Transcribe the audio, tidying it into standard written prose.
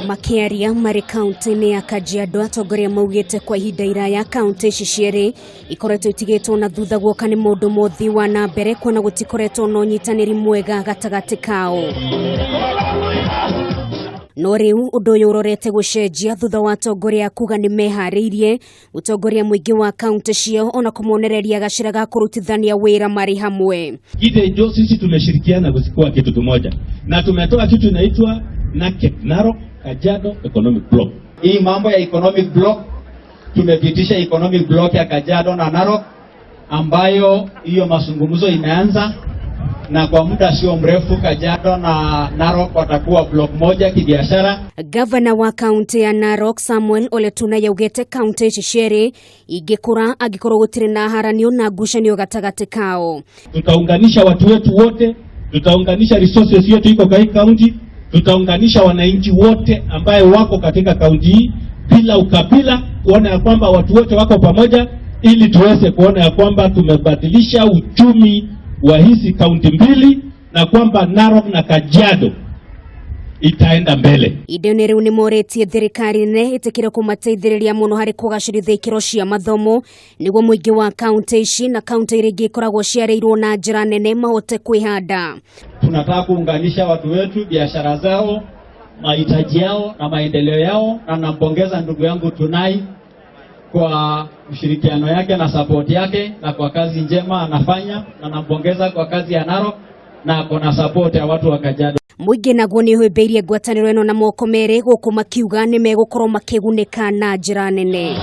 Makĩaria marĩ kaunti-inĩ ya Kajiado, atongoria maugĩte kwa ihinda iraya kaunti ici cierĩ ikoretwo itigĩtwo na thutha guoka nĩ maũndũ ma ũthii wa na mbere, kuona gũtikoretwo na ũnyitanĩri mwega gatagatĩ kao. No rĩu ũndũ ũyũ ũrorete gũcenjia thutha wa atongoria kuga nĩ meharĩirie gũtongoria mũingĩ wa kaunti ciao ona kũmonereria gacĩra ga kũrutithania wĩra marĩ hamwe. Kite sisi tumeshirikiana kusikuwa kitu kimoja na tumetoa kitu inaitwa NAKEB, Narok Kajiado Economic Block. Hii mambo ya economic block, tumepitisha economic block ya Kajiado na Narok, ambayo hiyo mazungumzo imeanza, na kwa muda sio mrefu Kajiado na Narok watakuwa block moja kibiashara. Gavana wa kaunti ya Narok Samuel Ole Tunai yaugĩte kaunti ici cierĩ ingĩkũra angĩkorwo gũtirĩ na haranio na ngucanio gatagatĩ kao. Tutaunganisha watu wetu wote, tutaunganisha resources yetu iko kwa hii kaunti, tutaunganisha wananchi wote ambaye wako katika kaunti hii bila ukabila, kuona ya kwamba watu wote wako pamoja, ili tuweze kuona ya kwamba tumebadilisha uchumi wa hizi kaunti mbili na kwamba Narok na Kajiado itaenda mbele. Indo-inĩ rĩu nĩ morĩtie thirikari nene ĩtĩkĩre kũmateithĩrĩria mũno harĩ kũgacĩrithia ikĩro cia mathomo, nĩguo mũingĩ wa kaunti ici na kaunti iria ingĩ ikoragwo ciarĩirwo na njĩra nene mahote kwĩhanda. Tunataka kuunganisha watu wetu, biashara zao, mahitaji yao na maendeleo yao, na nampongeza ndugu yangu Tunai kwa ushirikiano yake na support yake na kwa kazi njema anafanya, na nampongeza kwa kazi ya Narok na ako na support ya watu wa Kajiado. Mũingĩ naguo nĩ ũhĩmbĩirie ngwatanĩro ĩno na moko merĩ, gũkũ makiuga nĩ megũkorwo makĩgunĩka na njĩra nene.